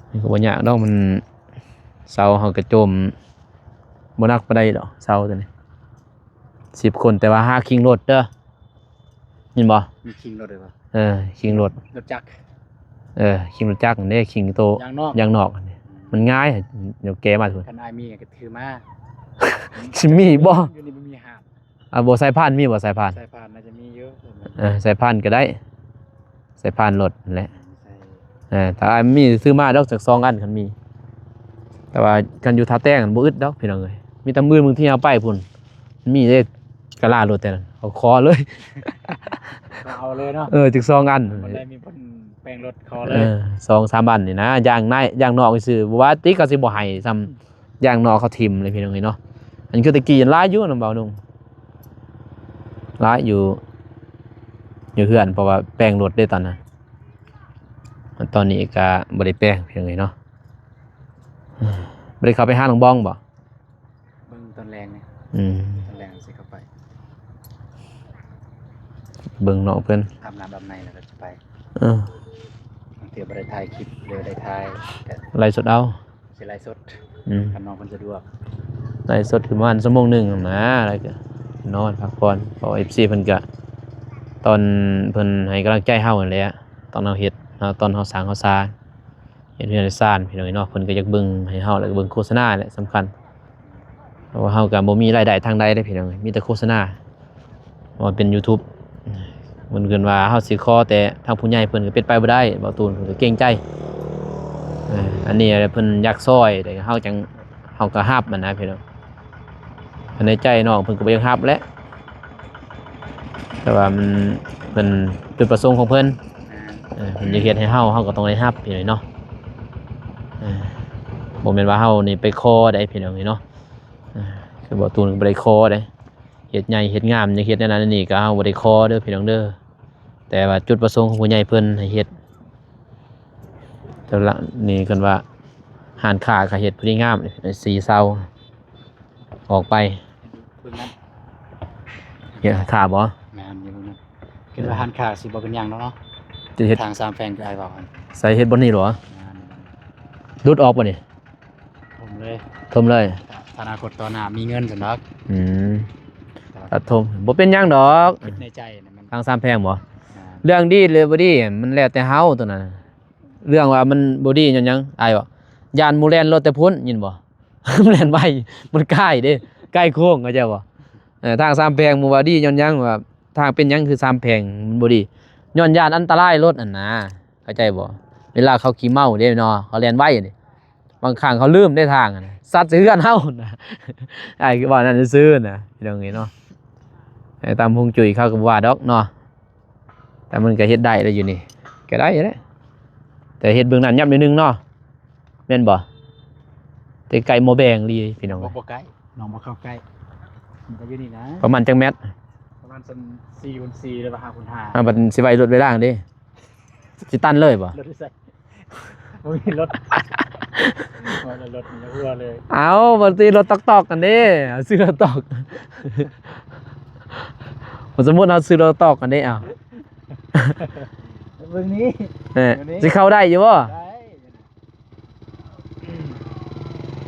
ມັນກໍບໍ່ຍາກດອກ ມັນ ເສົາເຮົາກະໂຈມບໍ່ໜັກປານໃດດອກ ເສົາຕົວນີ້ ສິບຄົນ ແຕ່ວ່າຫາຄີງລົດເດີ ເຫັນບໍ່? ມີຄີງລົດເດີບໍ່? ເອີ ຄີງລົດ ລົດຈັກ ເອີ ຄີງລົດຈັກຫັ້ນເດ້ ຄີງໂຕ ຢາງນອກ ຢາງນອກຫັ້ນເດ້ ອືມ ມັນງ່າຍ ດຽວແກະມາພຸ້ນ ຄັນອ້າຍມີກໍຖືມາ ຊິມີບໍ່? ຢູ່ນີ້ບໍ່ມີຫາ ອ່າ ບໍ່ ສາຍພານມີບໍ່? ສາຍພານ ສາຍພານໜ້າຈະມີຢູ່ ເອີ ສາຍພານກໍໄດ້ ສາຍພານລົດຫັ້ນແຫຼະ ໃສ່ ເອີ ຖ້າມີຊື້ມາດອກຈັກສອງອັນ ຄັນມີ ແຕ່ວ່າຄັນຢູ່ທ່າແຕງຫັ້ນບໍ່ອຶດດອກ ພີ່ນ້ອງເອີຍ ມີແຕ່ມື້ບາງທີເຮົາໄປພຸ້ນ ມີເດ້ກະລາລົດແຕ່ນັ້ນ ເອົາຂໍເລີຍ ກໍເອົາເລີຍເນາະ ເອີ ຈັກສອງອັນ ບໍ່ໄດ້ມີຄົນແປງລົດຂໍເລີຍ ເອີ ສອງສາມອັນນີ້ນະ ຢ່າງໃນ ຢ່າງນອກຊື່ ບໍ່ວ່າຕິເຂົາຊິບໍ່ໃຫ້ຊ່ຳ ຢ່າງນອກເຂົາຖິ້ມເລີຍ ພີ່ນ້ອງເອີຍເນາະ. ອັນຄືແຕ່ກີ້ຫຼາຍຢູ່ນຳບ່າວນຸ່ງ ຫຼາຍຢູ່ ຢູ່ເຮືອນ ເພາະວ່າແປງລົດເດ້ຕອນນັ້ນ ຕອນນີ້ກະບໍ່ໄດ້ແປງ ພີ່ນ້ອງເອີຍເນາະ. ບໍ່ໄດ້ເຂົ້າໄປຫານ້ອງບອງບໍ່? ເບິ່ງຕອນແລງນີ້ ອືມ ຕອນແລງຊິເຂົ້າໄປ ເບິ່ງນ້ອງເພິ່ນ ອາບນ້ຳອາບໃນແລ້ວກໍຊິໄປ ເອີ ບາງເທື່ອບໍ່ໄດ້ຖ່າຍຄລິບ ຫຼືໄດ້ຖ່າຍກະ ໄລສົດເອົາ ຊິໄລສົດ ອືມ ຄັນນ້ອງເພິ່ນສະດວກ ໄລສົດປະມານຊົ່ວໂມງໜຶ່ງຫັ້ນນະ ແລ້ວກະນອນພັກຜ່ອນ ເພາະວ່າເອັຟຊີເພິ່ນກະ ຕອນເພິ່ນໃຫ້ກຳລັງໃຈເຮົາຫັ້ນແຫຼະ ຕອນເຮົາເຮັດ ເຮົາ ຕອນເຮົາສ້າງເຮົາສາ ເຮັດເຮືອນເຮັດຊານ ພີ່ນ້ອງເອີຍເນາະ ເພິ່ນກໍຢາກເບິ່ງໃຫ້ເຮົາ ແລ້ວກໍເບິ່ງໂຄສະນາແຫຼະສຳຄັນ ເພາະວ່າເຮົາກໍບໍ່ມີລາຍໄດ້ທາງໃດເດ້ພີ່ນ້ອງເອີຍ ມີແຕ່ໂຄສະນາ ວ່າເປັນຢູທູບ ເພິ່ນ ເພິ່ນວ່າເຮົາຊິຂໍແຕ່ທາງຜູ້ໃຫຍ່ເພິ່ນກໍເປັນໄປບໍ່ໄດ້ ບ່າວຕູນເພິ່ນກໍເກງໃຈ ເອີ ອັນນີ້ແຫຼະເພິ່ນຢາກຊ່ອຍ ແຕ່ເຮົາຈັ່ງ ເຮົາກໍຮັບຫັ້ນນະພີ່ນ້ອງ ໃນໃຈນ້ອງເພິ່ນກໍບໍ່ຢາກຮັບແຫຼະ ແຕ່ວ່າມັນ ເພິ່ນ ຈຸດປະສົງຂອງເພິ່ນ ແມ່ນ ເອີ ເພິ່ນຢາກເຮັດໃຫ້ເຮົາ ເຮົາກໍຕ້ອງໄດ້ຮັບຢູ່ເນາະ ເອີ ບໍ່ແມ່ນວ່າເຮົານີ້ໄປຂໍໃດພີ່ນ້ອງເອີຍເນາະ ເອີ ຄືບ່າວຕູນກໍບໍ່ໄດ້ຂໍໃດ ເຮັດໃຫຍ່ເຮັດງາມ ຢາກເຮັດແນວນັ້ນແນວນີ້ ກໍເຮົາບໍ່ໄດ້ຂໍເດີພີ່ນ້ອງເດີ ແຕ່ວ່າຈຸດປະສົງຂອງຜູ້ໃຫຍ່ເພິ່ນໃຫ້ເຮັດ ແຕ່ລະນີ້ເພິ່ນວ່າຮ້ານຄ້າກໍເຮັດພໍດີງາມ ສີເຊົາອອກໄປ ເບິ່ງນັ້ນ ເຮັດຄ້າບໍ່? ແມ່ນຢູ່ເບິ່ງນັ້ນ ຄິດວ່າຮ້ານຄ້າຊິບໍ່ເປັນຫຍັງດອກເນາະ ຈະເຮັດທາງສາມແພ່ງຄືອ້າຍເວົ້າຫັ້ນ ໃສ່ເຮັດບ່ອນນີ້ຫຼວະ? ແມ່ນ ຫຼຸດອອກບໍ່ນີ້? ຖົມເລີຍ ຖົມເລີຍ ຖ້າອະນາຄົດຕໍ່ໜ້າມີເງິນຊັ້ນດອກ ອືມ ຕັດຖົມ ບໍ່ເປັນຫຍັງດອກ ຄິດໃນໃຈນະ ມັນທາງສາມແພ່ງບໍ່? ແມ່ນ ເລື່ອງດີຫຼືບໍ່ດີມັນແລ້ວແຕ່ເຮົາໂຕນັ້ນ ເລື່ອງວ່າມັນບໍ່ດີຍ້ອນຫຍັງ ອ້າຍເວົ້າ ຢ້ານໝູ່ແລ່ນລົດແຕ່ພຸ້ນ ຍິນບໍ່? ແລ່ນໄວ ມັນໃກ້ເດ້ ໃກ້ໂຄ້ງ ເຂົ້າໃຈບໍ່? ເອີ ທາງສາມແພ່ງ ໝູ່ວ່າດີຍ້ອນຫຍັງ ວ່າທາງເປັນຫຍັງຄືສາມແພ່ງມັນບໍ່ດີ ຍ້ອນຢ້ານອັນຕະລາຍລົດຫັ້ນນາ ເຂົ້າໃຈບໍ່? ເວລາເຂົາຂີ່ເມົາເດ້ເນາະ ເຂົາແລ່ນໄວເດ້ ບາງຄັ້ງເຂົາລືມເດ້ທາງຫັ້ນນະ ສັດໃສ່ເຮືອນເຮົານະ ອ້າຍເວົ້ານັ້ນຊື່ໆນະ ພີ່ນ້ອງເອີຍເນາະ ແຕ່ຕາມຮວງຈຸ້ຍເຂົາກໍບໍ່ວ່າດອກເນາະ ແຕ່ມັນກໍເຮັດໄດ້ແລ້ວຢູ່ນີ້ ກໍໄດ້ແຫຼະ ແຕ່ເຮັດເບື້ອງນັ້ນຫຍັບໜ້ອຍໜຶ່ງເນາະ ແມ່ນບໍ່? ແຕ່ໃກ້ໝໍ້ແບງອີ່ຫຼີພີ່ນ້ອງ ບໍ່ ບໍ່ໃກ້ ນ້ອງບໍ່ເຂົ້າໃກ້ ມັນກໍຢູ່ນີ້ນະ ປະມານຈັກແມັດ? ປະມານສີ່ຄູນສີ່ ຫຼືວ່າຫ້າຄູນຫ້າ ອ່າ ບັດຊິໄວ້ລົດໄວ້ລາງເດ້ ຊິຕັນເລີຍບໍ່? ລົດຢູ່ໃສ? ບໍ່ມີລົດ ວ່າແລ້ວລົດມັນຈະຮົ່ວເລີຍ ເອົາ ບໍ່ຕິ ລົດຕອກໆກັນເດ້ ເອົາ ຊື້ລົດຕອກ ສົມມຸດເຮົາຊື້ລົດຕອກກັນເດ້ ເອົາ ເບິ່ງນີ້ ເອີ ເບິ່ງນີ້ ຊິເຂົ້າໄດ້ຢູ່ບໍ່?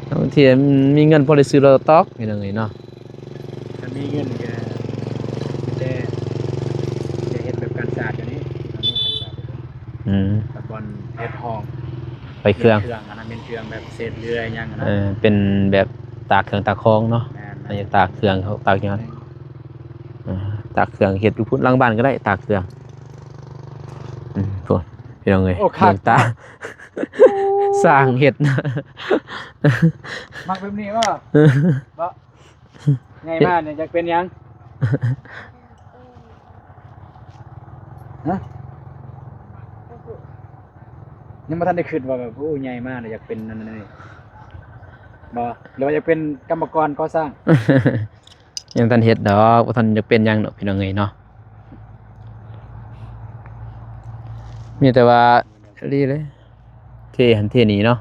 ໄດ້ ບາງທີມີເງິນພໍໄດ້ຊື້ລົດຕອກ ພີ່ນ້ອງເອີຍເນາະ ຄັນມີເງິນກໍແຕ່ຈະເຮັດແບບກັນສາດຢູ່ນີ້ ອັນນີ້ກັນສາດຢູ່ນີ້ ອືມ ຕະບອນເຮັດຫ້ອງ ໄປເຄື່ອງ ເຄື່ອງ ອັນນັ້ນເປັນເຄື່ອງແບບເສດເຫຼືອຫຍັງຫັ້ນນະ ເອີ ເປັນແບບຕາກເຄື່ອງຕາກຂອງເນາະ ແມ່ນໆ ອັນນີ້ຕາກເຄື່ອງ ຕາກຫຍັງ ອືມ ເອີ ຕາກເຄື່ອງ ເຮັດຢູ່ພຸ້ນຫຼັງບ້ານກໍໄດ້ ຕາກເຄື່ອງ ອືມ ໂອ້ ພີ່ນ້ອງເອີຍ ໂອ້ ຄັກ ເບິ່ງຕາ ສ້າງເຮັດ ມັກແບບນີ້ບໍ່? ບໍ່ ໃຫຍ່ມານີ້ຢາກເປັນຫຍັງ? ຮະ? ຍັງບໍ່ທັນໄດ້ຄິດວ່າແບບ ໂອ້ ໃຫຍ່ມາແລ້ວຢາກເປັນອັນນັ້ນອັນນີ້ ບໍ່? ຫຼືວ່າຢາກເປັນກຳມະກອນກໍ່ສ້າງ? ຍັງບໍ່ທັນເຮັດດອກ ບໍ່ທັນຢາກເປັນຫຍັງດອກ ພີ່ນ້ອງເອີຍເນາະ ມີແຕ່ວ່າ ດີເລີຍ ເທຫັ້ນເທນີ້ເນາະ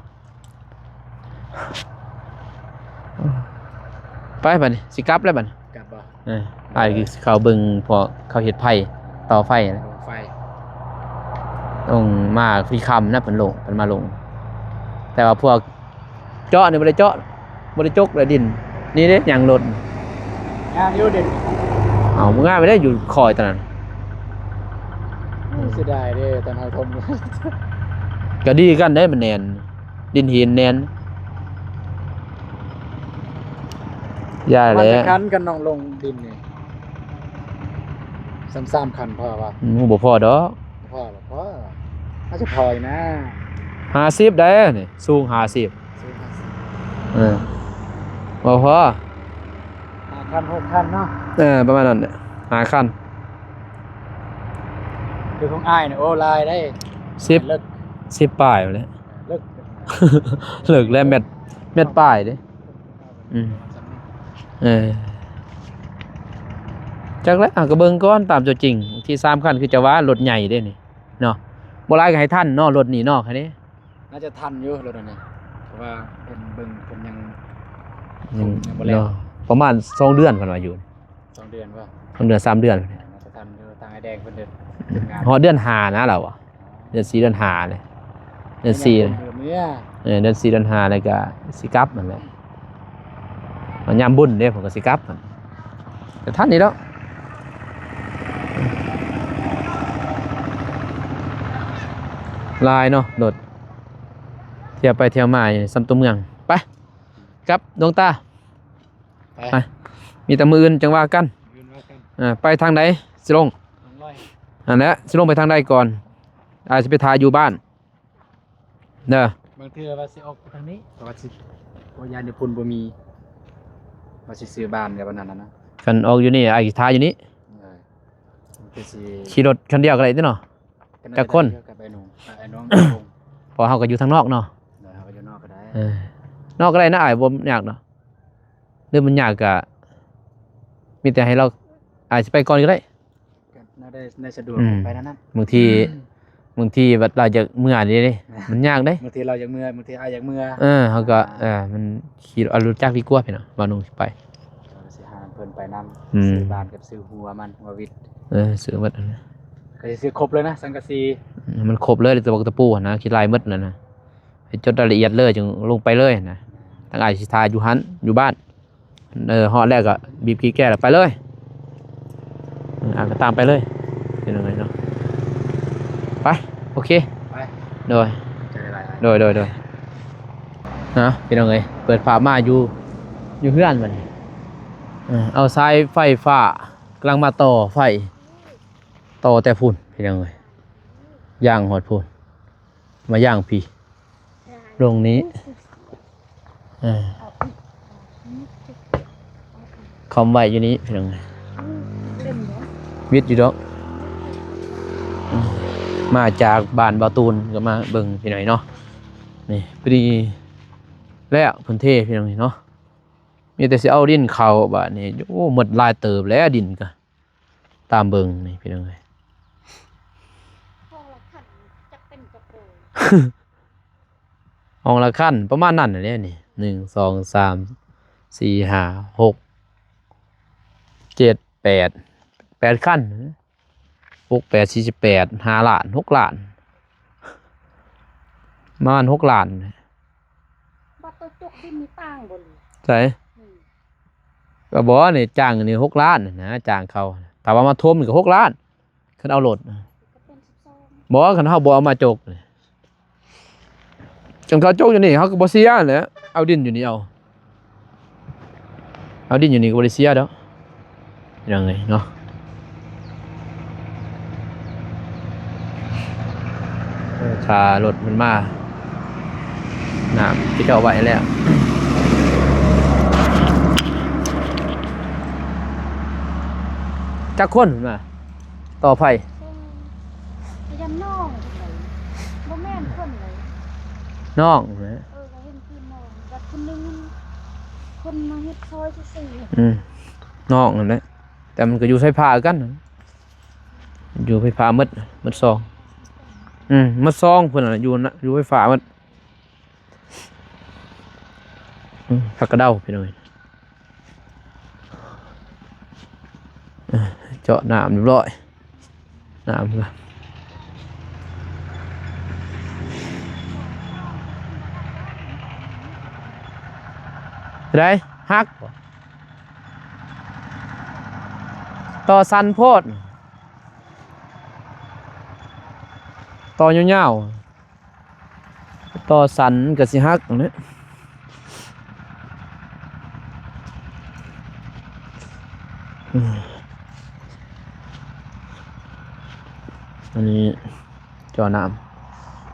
ໄປບັດນີ້ ຊິກັບແລ້ວບັດນີ້ ກັບບໍ່? ເອີ ອ້າຍຊິເຂົ້າເບິ່ງພວກເຂົາເຮັດໄຟ ຕໍ່ໄຟນະ ໄຟ ຕ້ອງມາພຽງຄ່ຳນະ ເພິ່ນລົງ ເພິ່ນມາລົງ ແຕ່ວ່າພວກ ເຈາະນີ້ບໍ່ໄດ້ເຈາະ ບໍ່ໄດ້ຈົກແລ້ວດິນ ນີ້ເດ້ ຫຍັງລົດ ງາມຢູ່ດິນ ເອົາ ມັນງາມໄປໄດ້ຢູ່ຄອຍຕອນນັ້ນ ໂອ້ຍ ເສຍດາຍເດ້ ຕອນເຮົາຖົມ ກໍດີຄືກັນເດ້ ມັນແໜ້ນ ດິນຫີນແໜ້ນ ຢ່າແຫຼະ ປານຈັກຄັນ ຄັນນ້ອງລົງດິນນີ້ ສາມ ສາມຄັນພໍບໍ່? ໂອ້ ບໍ່ພໍດອກ ພໍ ພໍ ອາດຈະພໍຢູ່ນະ ຫ້າສິບໄດ້ນີ້ ສູງຫ້າສິບ ສູງຫ້າສິບ ເອີ ບໍ່ພໍ ຫ້າຄັນ ຫົກຄັນເນາະ ເອີ ປະມານນັ້ນແຫຼະ ຫ້າຄັນ ຄືຂອງອ້າຍນີ້ ໂອ້ ຫຼາຍໄດ໋ ສິບ ເລິກ ສິບປາຍພຸ້ນແຫຼະ ເລິກ ເລິກແລ້ວ ແມັດ ແມັດປາຍເດ້ ອືມ ເອີ ຈັກແຫຼະ ເຮົາກໍເບິ່ງກ່ອນຕາມຕົວຈິງ ທີ່ສາມຄັນຄືຈະວ່າລົດໃຫຍ່ເດ້ນີ້ເນາະ ບໍ່ຫຼາຍກໍໃຫ້ທັນເນາະ ລົດນີ້ເນາະ ຄັນນີ້ ໜ້າຈະທັນຢູ່ລົດອັນນີ້ ເພາະວ່າເພິ່ນເບິ່ງເພິ່ນຍັງ ຍັງ ຍັງບໍ່ແລ້ວ ເນາະ ປະມານສອງເດືອນເພິ່ນວ່າຢູ່ ສອງເດືອນບໍ່? ສອງເດືອນ ສາມເດືອນ ໜ້າຈະທັນຢູ່ ທາງອ້າຍແດງເພິ່ນເດີ ຮອດເດືອນຫ້ານະລາວວ່າ ເດືອນສີ່ເດືອນຫ້າເລີຍ ເດືອນສີ່ ເອີ ເດືອນສີ່ເດືອນຫ້າແລ້ວກໍຊິກັບຫັ້ນແຫຼະ ມາຍາມບຸນເດ້ ເພິ່ນກໍຊິກັບ ກໍທັນຢູ່ດອກ ຫຼາຍເນາະ ລົດ ທ່ຽວໄປທ່ຽວມາຢູ່ໃນຊຳຕົວເມືອງ ໄປ ກັບດວງຕາ ໄປ ໄປ ມີແຕ່ມື້ອື່ນຈັ່ງວ່າກັນ ມື້ອື່ນວ່າກັນ ເອີ ໄປທາງໃດຊິລົງ ລົງລອຍ ຫັ້ນແຫຼະ ຊິລົງໄປທາງໃດກ່ອນ ອາດຊິໄປຖ້າຢູ່ບ້ານເດີ ບາງເທື່ອວ່າຊິອອກໄປທາງນີ້ ເພາະວ່າຊິ ເພາະຢ້ານຢູ່ພຸ້ນບໍ່ມີ ວ່າຊິຊື້ບ້ານກັບອັນນັ້ນນະ ຄັນອອກຢູ່ນີ້ ອ້າຍຊິຖ້າຢູ່ນີ້ ເອີ ມັນຄືຊິ ຂີ່ລົດຄັນດຽວກໍໄດ້ຕິເນາະ ກັບໄອ້ໜຸ່ມ ກັບໄອ້ໜຸ່ມ ເພາະເຮົາກໍຢູ່ທາງນອກເນາະ ເອີ ເຮົາກໍຢູ່ນອກກໍໄດ້ ເອີ ນອກກໍໄດ້ນະອ້າຍ ບໍ່ຍາກດອກ ຫຼືມັນຍາກກໍມີແຕ່ໃຫ້ລາວ ອ້າຍຊິໄປກ່ອນກໍໄດ້ ກໍໜ້າໄດ້ ໄດ້ສະດວກ ອືມ ໄປນັ້ນນະ ບາງທີ ບາງທີບັດລາວຢາກເມືອເດ້ ມັນຍາກເດ້ ບາງທີລາວຢາກເມືອ ບາງທີອ້າຍຢາກເມືອ ເອີ ເຮົາກໍ ອ່າ ເອີ ມັນຂີ່ລົດຈັກດີກວ່າພີ່ນ້ອງ ບ່າວໜຸ່ງຊິໄປ ເຮົາກໍຊິຫາເພິ່ນໄປນຳ ອືມ ຊື້ບ້ານກັບຊື້ຫົວມັນ ຫົວວິດ ເອີ ຊື້ໝົດຫັ້ນນະ ກໍຊິຊື້ຄົບເລີຍນະ ສັງກະສີ ອືມ ມັນຄົບເລີຍ ແຕ່ວ່າຕະປູຫັ້ນນະ ຂີ້ລາຍໝົດຫັ້ນນະ ໃຫ້ຈົດລາຍລະອຽດເລີຍ ຈຶ່ງລົງໄປເລີຍນະ ທາງອ້າຍຊິຖ້າຢູ່ຫັ້ນ ຢູ່ບ້ານ ເອີ ຮອດແລ້ວກໍບີບກີແກແລ້ວໄປເລີຍ ເອີ ອ່າ ກໍຕາມໄປເລີຍ ເປັນຈັ່ງໃດເນາະ ໄປ ໂອເຄ ໄປ ໂດຍ ຂອບໃຈຫຼາຍໆ ໂດຍ ໂດຍ ໂດຍ ນະ ພີ່ນ້ອງເອີຍ ເປີດພາບມາຢູ່ ຢູ່ເຮືອນບັດນີ້ ເອີ ເອົາສາຍໄຟຟ້າກຳລັງມາຕໍ່ໄຟ ຕໍ່ແຕ່ພຸ້ນ ພີ່ນ້ອງເອີຍ ຍ່າງຮອດພຸ້ນ ມາຍ່າງພີ້ ລົງນີ້ ເອີ ຄອມໄວ້ຢູ່ນີ້ພີ່ນ້ອງ ວິດຢູ່ດອກ ມາຈາກບ້ານບ່າວຕູນກໍມາເບິ່ງພີ່ນ້ອງເນາະ ນີ້ພໍດີແລ້ວເພິ່ນເທພີ່ນ້ອງເນາະ ມີແຕ່ຊິເອົາດິນເຂົ້າບາດນີ້ ໂອ້ ໝົດຫຼາຍເຕີບແລ້ວດິນກໍ ຕາມເບິ່ງນີ້ພີ່ນ້ອງເອີຍ ຫ້ອງລະຂັ້ນຈັກເປັນຈັກໂຕ ຫ້ອງລະຂັ້ນປະມານນັ້ນແຫຼະນີ້ ໜຶ່ງ ສອງ ສາມ ສີ່ ຫ້າ ຫົກ ເຈັດ ແປດ ແປດຄັນ ຫົກ ແປດ ສີ່ສິບແປດ ຫ້າລ້ານ ຫົກລ້ານ ປະມານຫົກລ້ານ ບັດໂຕຈົກດິນນີ້ຕ່າງບໍ່ນີ້ ໃສ ອືມ ກໍບໍ່ນີ້ຈ້າງນີ້ຫົກລ້ານນະ ຈ້າງເຂົາ ຖ້າວ່າມາຖົມນີ້ກໍຫົກລ້ານ ຄັນເອົາລົດ ກໍເປັນສິບສອງ ບໍ່ ຄັນເຮົາບໍ່ເອົາມາຈົກນີ້ ຄັນເຂົາຈົກຢູ່ນີ້ເຮົາກໍບໍ່ເສຍຫັ້ນແຫຼະ ເອົາດິນຢູ່ນີ້ເອົາ ເອົາດິນຢູ່ນີ້ກໍບໍ່ໄດ້ເສຍດອກ ພີ່ນ້ອງເອີຍເນາະ ເອີ ຖ້າລົດມັນມາ ນ້ຳທີ່ເຈົ້າໄວ້ແລ້ວ ຈັກຄົນມາຕໍ່ໄຟ ເອີ ຢ້ານນ້ອງ ບໍ່ແມ່ນຄົນເລີຍ ນ້ອງນະ ເອີ ກໍເຫັນຄືນ້ອງ ບັດຄົນໜຶ່ງ ຄົນມາເຮັດຊອຍຊື່ໆ ອືມ ນ້ອງນັ້ນແຫຼະ ແຕ່ມັນກໍຢູ່ໄຟຟ້າຄືກັນ ຢູ່ໄຟຟ້າໝົດ ໝົດສອງ ອືມ ໝົດສອງພຸ້ນນະ ຢູ່ນະ ຢູ່ໄຟຟ້າໝົດ ອືມ ຜັກກະເດົາພີ່ນ້ອງເອີຍ ເອີ ເຈາະນ້ຳຮຽບຮ້ອຍ ນ້ຳ ໃດ ຫັກບໍ່? ຕໍ່ສັ້ນໂພດ ຕໍ່ຍາວໆ ຕໍ່ສັ້ນມັນກໍຊິຫັກຫັ້ນແຫຼະ ອັນນີ້ ເຈາະນ້ຳ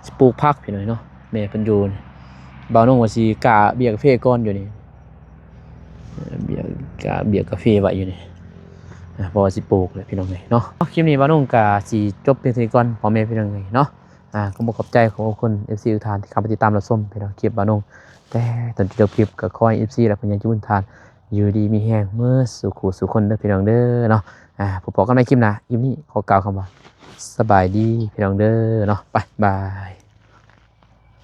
ຊິປູກຜັກພີ່ນ້ອງເນາະ ແມ່ເພິ່ນຢູ່ນີ້ ບ່າວໜຸ່ງວ່າຊິກ້າເບ້ຍກາເຟກ່ອນຢູ່ນີ້ ເອີ ເບ້ຍ ກະເບ້ຍກາເຟໄວ້ຢູ່ນີ້ ເພາະວ່າຊິປູກແຫຼະພີ່ນ້ອງເອີຍເນາະ ຄລິບນີ້ບ່າວໜຸ່ງກະຊິຈົບພຽງເທົ່ານີ້ກ່ອນ ພໍ່ແມ່ພີ່ນ້ອງເອີຍເນາະ ອາ ກໍຂໍຂອບໃຈຂອບຄຸນເອັຟຊີທຸກທ່ານທີ່ເຂົ້າມາຕິດຕາມຮັບຊົມພີ່ນ້ອງ ຄລິບບ່າວໜຸ່ງ ແຕ່ຕົ້ນຈົນຈົບຄລິບ ກໍຂໍໃຫ້ເອັຟຊີ ແລະ ເພື່ອນຍາດທີ່ບຸນທ່ານ ຢູ່ດີມີແຮງເໝິດສູ່ຄູ່ສູ່ຄົນເດີພີ່ນ້ອງເດີເນາະ ອາ ພົບກັນໃໝ່ຄລິບໜ້າ ຄລິບນີ້ຂໍກ່າວຄຳວ່າ ສະບາຍດີພີ່ນ້ອງເດີເນາະ ໄປ ບາຍ.